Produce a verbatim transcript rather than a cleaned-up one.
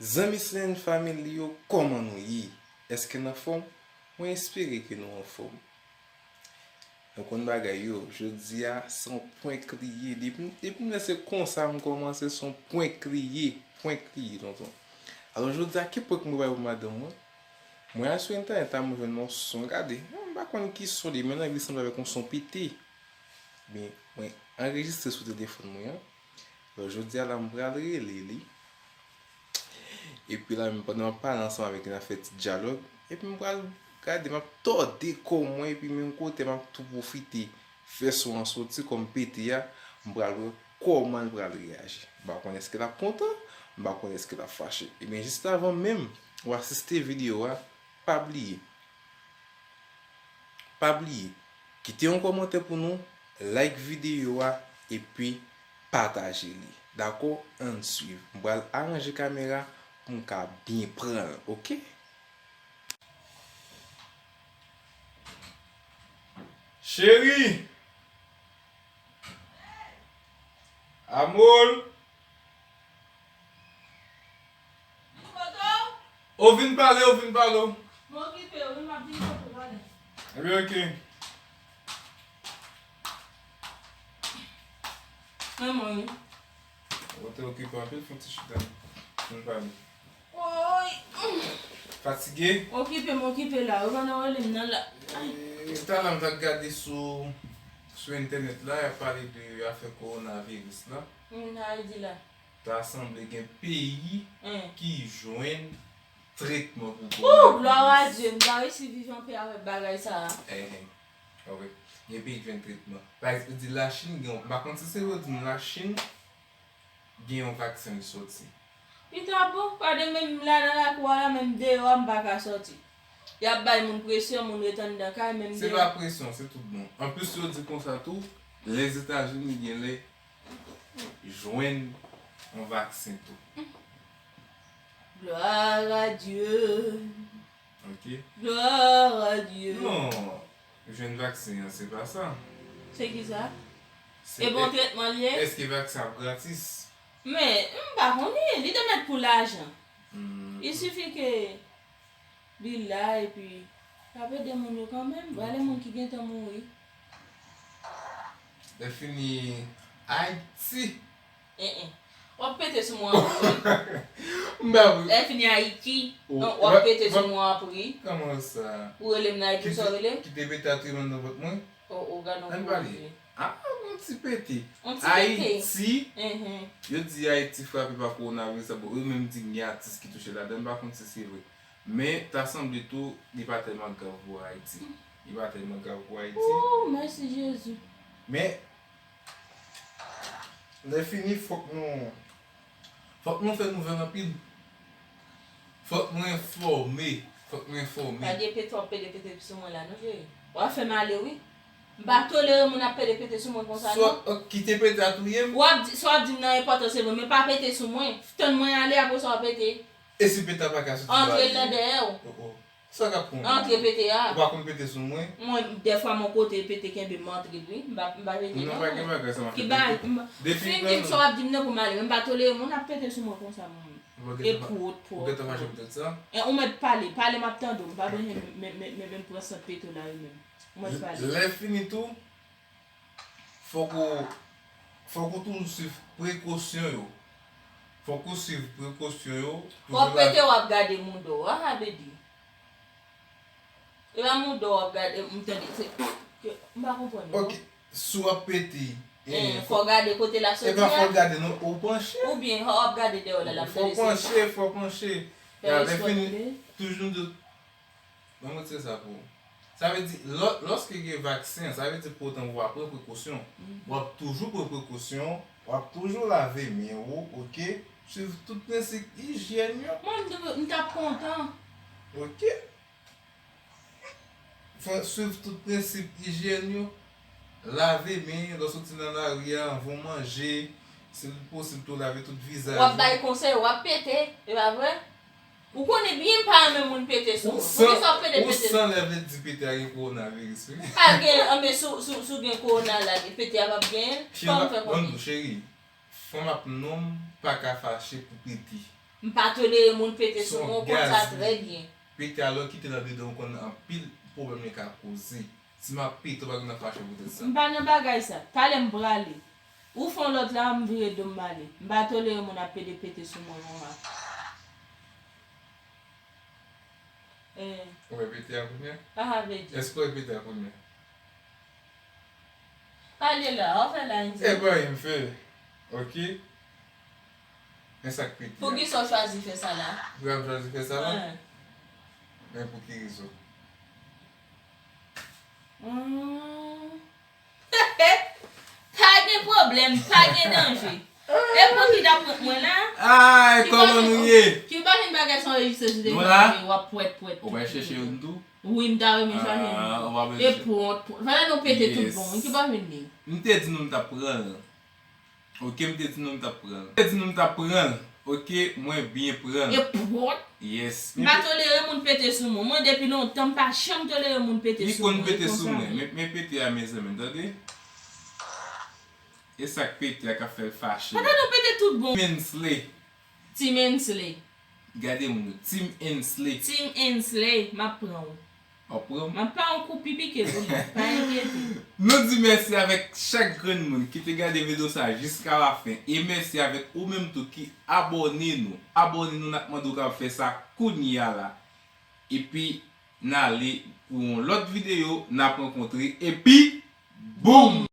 Zanmi Slen Family yo, kòman nou ye? Èske n anfòm? Mwen espere ke nou anfòm. Nou konn bagay yo, jodi a se yon prank li ye. Depi, depi m wè se konsa m kòmanse, se yon prank li ye. Prank li ye, tonton. Alò, jodi a, ki prank mwen bay pou madanm mwen? Mwen al sou entènèt la, mwen jwenn yon son, gade. Mwen pa konn ki son li, men nan li sanble avèk yon son pete. Ebyen, mwen anrejistre sou telefòn mwen an. Alò, jodi a la, m pral rele li. Epi la, menm pandan m ap pale ansanm avèk li, n ap fè ti dyalòg. Epi m pral gade, m ap tòde kò mwen, epi menm kote, m ap tou pwofite fè son an soti kòm pete a. M pral wè kòman l pral reyaji. M pa konn èske l ap kontan, m pa konn èske l ap fache. Ebyen, jis avan menm ou asiste videyo a, pa bliye. Pa bliye, kite yon kòmantè pou nou, like videyo a, epi pataje li. Dakò? Ann swiv. M pral aranje kamera pou m ka byen pran l, oke? Cheri! Amour! Vin kote w? O, vin pale, o, vin pale, o. M okipe, wi, m ap vin kote w, ale. Ebyen, oke. Mwen, mwen, wi. Ou te okipe anpil, fè yon ti chita. Vin pale. Woy! Fatige? Okipe, m okipe la, wi, pandan w rele m nan la. Ay. E, talè m t ap gade sou, sou entènèt la, y ap pale de afè kowonaviris la. Wi, nan Ayiti la. Ta sanble gen peyi ki jwenn tretman pou kowonaviris. Glwa a Dye, m ta resi viv anpè avèk bagay sa a. Enhen. Ok. Gen peyi ki jwenn tretman. Pa egzanp, yo di Lachin gen yon, m pa konn si se yo di m Lachin gen yon vaksen ki soti. Pita bon, pa de menm la nan lakou a la, menm deyò a, m pa ka soti. Y ap bay moun presyon, moun ret anndan kay, menm deyò. Se pa presyon, se tout bon. Anplis, yo di konsa tou, Lèzetazini genlè jwenn yon vaksen tou. Gloire à Dieu. Ok. Gloire à Dieu. Non, jwenn vaksen an, se pa sa. Se ki sa? Se e bon tretman l ye? Èske vaksen ap gratis? Men, m pa konnen, li te mèt pou lajan. Hmm. Il suffit que li la, epi l ap ede moun yo kanmenm, vale moun ki gentan mouri. Lèfini, Ayiti. En, en. W ap pete sou mwen anpri. M pa vre. Lèfini, Ayiti. W ap pete sou mwen anpri. Kòman sa? Ou rele m nan Ayiti, sa w rele? Kite pete a touye m anndan vant mwen. O, o, gad yon gwo zye. A, yon ti pete. Yon ti pete. Ayiti. Yo di Ayiti frape pa kowonaviris la, bon, yo menm di gen atis ki touche ladan, m pa konn si se vre. Men, ta sanble tou, li pa tèlman grav pou Ayiti. Li pa tèlman grav pou Ayiti. Ooh, mèsi Jezi. Men, lèfini, fòk nou, fòk nou fè nouvèl anpil. Fòk nou enfòme. Fòk nou enfòme. Gade pete w ap pede pete sou mwen la, non, cheri. W ap fè m ale, wi. M pa tolere moun ap pede pete sou mwen konsa, non. Swa, ok, kite pete a touye m. W ap di, sa w ap di m nan enpòtan, se vre, men pa pete sou mwen. Tann mwen ale, apre sa w ap pete. E si pete a pa ka soti ba li? Antre l nan dèyè w. Oh, oh. Sa k ap pran w? Antre pete a. Ou pa konn pete sou mwen? Mwen, dèfwa, m yon kote pete kenbe m, m antre l, wi. M pa, m pa pete, non. Non, pa gen bagay sa, m ap pete. Ki bagay? Depi fin di m sa w ap di m nan pou m ale. M pa tolere moun ap pete sou mwen konsa, mwen. Ou gentan fache poutèt sa? E, ou mèt pale. Pale, m ap tande w. M pa bezwen men, men, men, men, men pran sant pete w la, wi, menm. Ou mèt pale. Lè fini tou, fòk ou, fòk ou toujou swiv prekosyon yo. Fòk ou swiv prekosyon yo. W ap pete, w ap gade mouda w. A, sa vle di. E pa mouda w ap gade, m tande, se, m pa konprann, non. Ok, si w ap pete, eh, fò w gade kote l ap soti a. E pa fò w gade, non, ou panche. Oubyen, w ap gade dèyè w la, l ap gade. Fò w panche, fò w panche. Fè eksprè. Lè fini, toujou de Ban m retire sa pou ou. Sa vle di, lò-, lòske gen vaksen, sa vle di poutan w ap pran prekosyon. W ap toujou pran prekosyon, w ap toujou lave men ou, oke? Swiv tout prensip ijyèn yo. Mwen, m t-, m t ap kontan. Oke? Fè, swiv tout prensip ijyèn yo. Lave men lè w soti nan lari a, anvan w manje. Si l posib tou, lave tout vizaj ou. W ap bay konsèy, w ap pete, e pa vre? Ou konnen byen m pa renmen moun pete sou mwen. Poukisa w ap pede pete sou mwen? Ou san lè vle di pete a gen kowonaviris, wi. Pa gen, anben, si w, si w, si w gen kowona la, pete a p ap genyen l. Kòman m fè konnen? Cheri, fanm ap nonm pa ka fache pou pete. M pa tolere moun pete sou mwen, ou konn sa trè byen. Pete a lè w kite l andedan, ou konn anpil pwoblèm li ka koze. Si m ap pete, w pa gen dwa fache poutèt sa. M pa nan bagay sa. Talè m prale. Ou fè yon lòt la, m vire do m m ale. M pa tolere moun ap pede pete sou mwen konsa. Eh. Ou wè pete a kounye a? Sa sa vle di? Èske w wè pete a kounye a? Pale la, w ap fè la, Enzo. E pa anyen m fè. Ok? Men sa k pete a. Poukisa w chwazi fè sa la? Poukisa m chwazi fè sa la? Wen. Men pou ki rezon? Hmm. Pa gen pwoblèm, pa gen danje. E pou ki ta pran mwen la? Ay, kòman nou ye? Ki pa vin bagay sa anrejistre sou telefòn mwen, w ap pwèt, pwèt. Ou pa chèche youn tou? Wi, m ta renmen chache youn tou. E pwont, pwont. Fè nou pete tout bon, ki pa vin li? M te di nou m t ap pran l. Ok, m te di nou m t ap pran l. M te di nou m t ap pran l. Ok, mwen byen pran l. E pwont. Yes. M pa tolere moun pete sou mwen. Mwen depi lontan m pa janm tolere moun pete sou mwen. Li konn pete sou mwen. Men, men pete a, mezanmi, tande. E sa k pete a k ap fè l fache. Pandan nou pete tout bon. Mensley. Team Ensley. Gade moun yo. Team Ensley. Team Ensley, m ap pran w. W ap pran m? M ap pran yon kou pi pike pou li. Pa enkyete. Nou di mèsi avèk chak grenn moun ki te gade videyo sa jiska lafen. E mèsi avèk ou menm tou ki abòne nou. Abòne nou, n ap mande w ka fè sa kounye a la. Epi, n ale pou yon lòt videyo, n ap rankontre. Epi, boom!